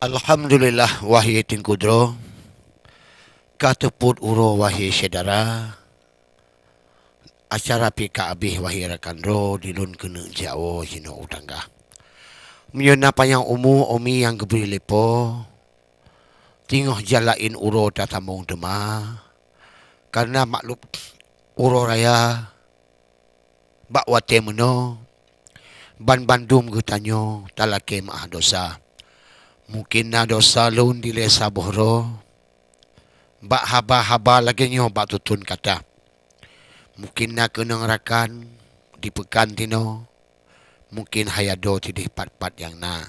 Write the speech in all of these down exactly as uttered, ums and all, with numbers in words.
Alhamdulillah, wahé teungku droe, ka teupot uroe, wahé syedara. Acara pih ka abéh, wahé rakan droe, di lôn keuneuk jak woe jinoe u tangga. Meunyoe na panyang umu, umi nyang geubri lé Po, teungoh jak laén uroe tatamong teuma, kareuna maklum uroe raya. Bak watée meunoe, banmandum geutanyoe talakée meuáh desya. Mungken na desya lôn dilée saboh droe bak haba-haba lagée nyoe bak tutôn kata. Mungken na keunong rakan di peukan tinoe, mungken hana do sideh pat-pat nyang na.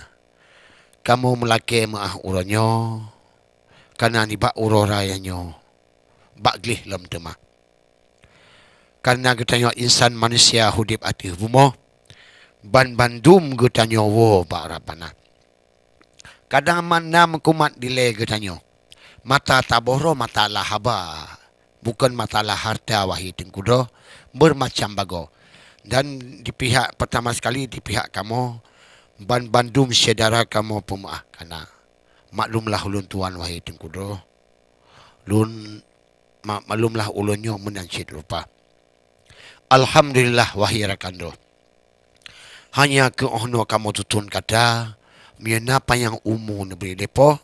Kamoe meulakée meuáh uroe nyoe, kareuna nibak uroe raya nyoe, bak gleh lom teuma. Kareuna geutanyoe insan manusia udeb ateueh bumoe, banmandum geutanyoe woe bak Rabbana. Kadang na meukumat dilée geutanyoe. Mata taboh droe masalah haba, bukon masalah hareuta, wahé teungku droe, beureumacam bagoe. Dan di pihak, peurtama sekali di pihak kamoe, banmandum syedara kamoe peumeuáh kana. Maklumlah ulôn tuan, wahé teungku droe. Lôn Ma-, maklumlah ulôn nyoe meunan cit rupa. Alhamdulillah, wahé rakan droe. Hanya keu óh noe kamoe tutôn kata, meunyoe na panyang umu neubri lé Po,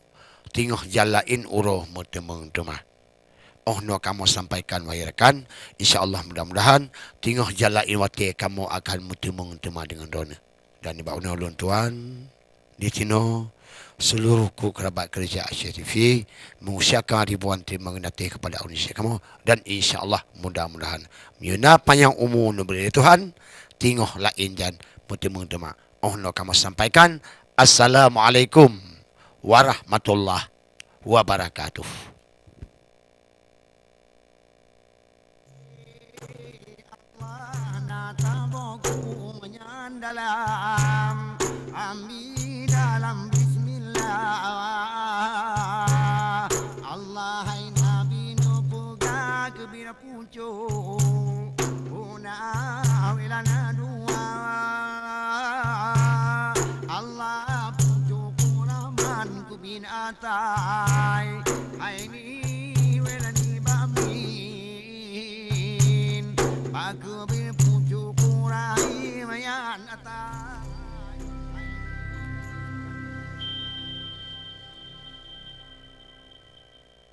teungoh jak laén uroe meuteumeung teuma. Óh noe kamoe sampaikan, wahé rakan, insya Allah mudah-mudahan teungoh jak laén watée kamoe akan meuteumeung teuma deungon Droeneuh. Dan nibak uneuen ulôn tuan, di sinoe, seluruh kru keurabat keureuja Aceh T V mengucapkan ribuan terima kasih kepada Indonesia kamoe, dan insya Allah mudah-mudahan meunyoe na panyang umu neubri lé Tuhan, teungoh laén jan meuteumeung teuma. Óh noe kamoe sampaikan, Assalamualaikum warahmatullahi wabarakatuh. Allah na saboh geuh nyan dalam, ami dalam bismillah. Allah hai Nabi neupeugah keubiet pucôk, guna awélan dua. Allah pucôk Rahman keubiet atai, hai ni